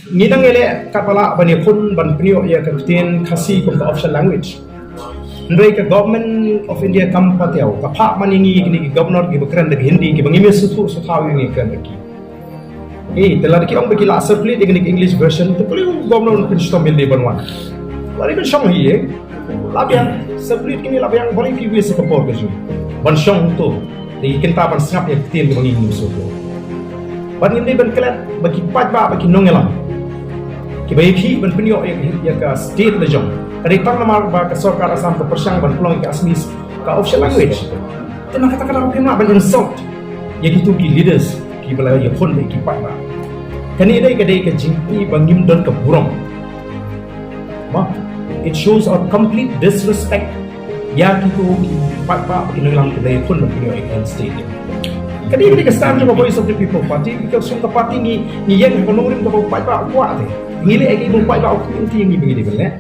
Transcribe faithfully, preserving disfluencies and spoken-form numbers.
Ngi dang ïaleh katba lah ban ïakhun ban pynïoh ïa ka ktien Khasi kum ka official language. Hynrei ka Government of India kam pat ïoh, ka phah man ïa ngi kine ki governor kiba kren da ka Hindi kiba ngim ïa sngewthuh sngewthaw ïa ngi kren da ki. Eh, te lada ki ong ba ki la circulate ïa kane ka English version, te balei u governor un pynshitom ïalade ban wan? Balei ban shong hi, eh? La biang, circulate kine la biang, balei phi waste ïa ka por ka jong ngi ban shong to? Te ki kynta ban sngap ïa ka ktien kaba ngi ngim sngewthuh. Bad ngim dei ban klet ba ki paidbah, ba ki nongïalam kiba ïakhih ban pynïoh ïa, ïa ka state la jong, ka dei tang namar ba ka sorkar Assam ka pyrshang ban pynlong ïa ka Assamese ka official language. Te na kata ka daw phim lah ban insult ïa kito ki leaders kiba la ïakhun ïa ki paidbah. Kane dei ka dei ka jingkti ba ngim don ka burom. Ba, it shows a complete disrespect ïa kito ki paidbah, ki nongïalam kiba la ïakhun ban pynïoh ïa ka state. Ka dei, ka dei ka stand jong ka Voice of the People Party, ka song ka party ngi, ngi ïeng ha ka nongrim kaba u paidbah u kwah te. Ngi leh ïa kiba u paidbah u kwah, te ngi ba ngi dei ban leh.